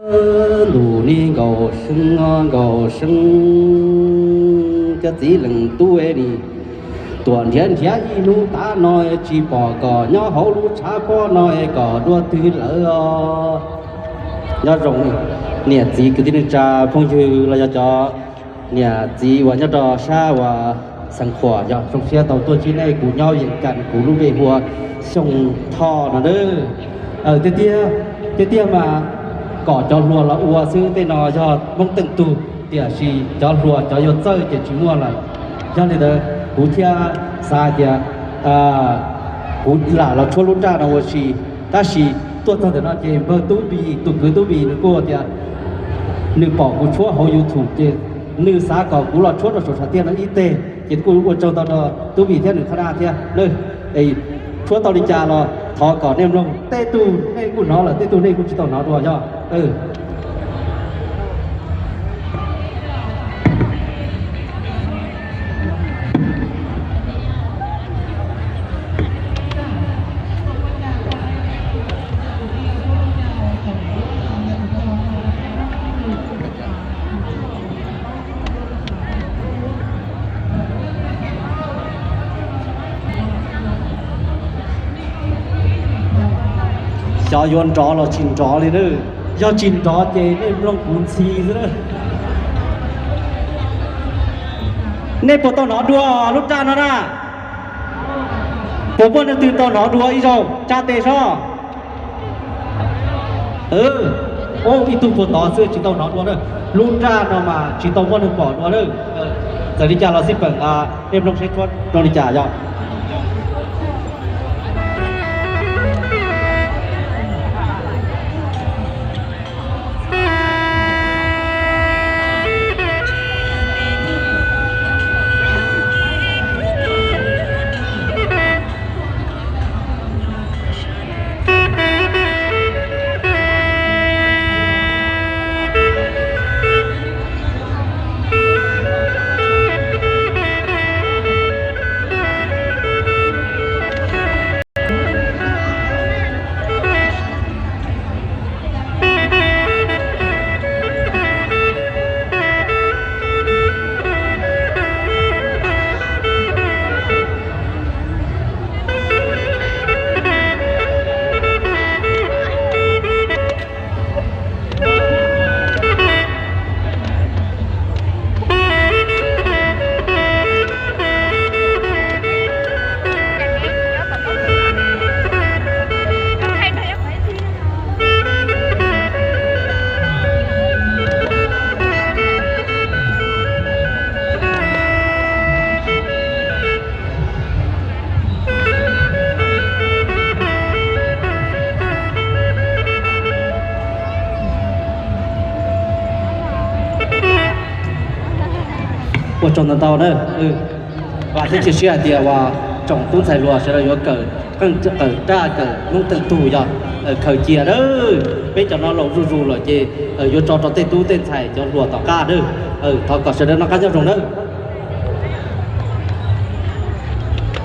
Ntuj ni nkaus seeb nkaus seeb, cov txiv leej tub es nim tuam nrhiav nrhiav ib hnub tav no tsis pom kom nyob hauv lub tshav pob no es kom dua twg lawm os. Nyob zoo niam txiv kwv tij neej tsa phooj ywg los yog cov niam txiv uas nyob rau sab uas Xeev Khuam, yog zoo siab tau tuaj ntsib nej. Kuv nyob Yees Kas, kuv lub npe hu ua Xyooj Thoj no nawb. Tiag tiag, tiag tiag mas kom cov hluas los ua xwb, tej no yog Hmoob teej tug, tiam sis cov hluas cov yuav txawj ces tsis muaj lawm. Yog li ntawd kuv thiaj xav hais tias kuv lam los tshuab lub nraj no ua si, tab sis tuaj txog ntawm no ces npawg Tub Npis, tus kwv Tub Npis nws kuj tias nws pom kuv tshuab hauv YouTube ces nws xav kom kuv los tshuab rau saum tshav tiaj no ib teg, ces kuj ua tsaug ntau rau Tub Npis thiab nws qhab daj thiab. Tshuab tau li cas los thov kom nej mloog, tej tug nej kuj hnov lawm, tej tug nej kuj tsis tau hnov dua yog. Xyov yuav nrov los tsis nrov li na. Yog tsis nrov ces nej mloog kuv ntxhi xwb na. Nej puas tau hnov dua lub raj no na? Puas muaj leej twg tau hnov dua ib zaug tsa tes sob? Ib tug puag tod xwb tsis tau hnov dua na. Lub nraj no mas tsis tau muaj neeg pom dua na. Txawm li cas los xij peem, nej mloog seb tshuab zoo li cas yog. Ua tsaug ntau ntau na. Vam thiab cia siab hais tias uas tsoom tub ntxhais hluas sawv daws yuav kawm qeej kawm raj kawm Hmoob teej tug yog khaws cia na. Peb cov no laus zuj zus lawm ces yuav tso rau tej tub tej ntxhais cov hluas tom qab na. Thov kom sawv daws noj qab nyob zoo na.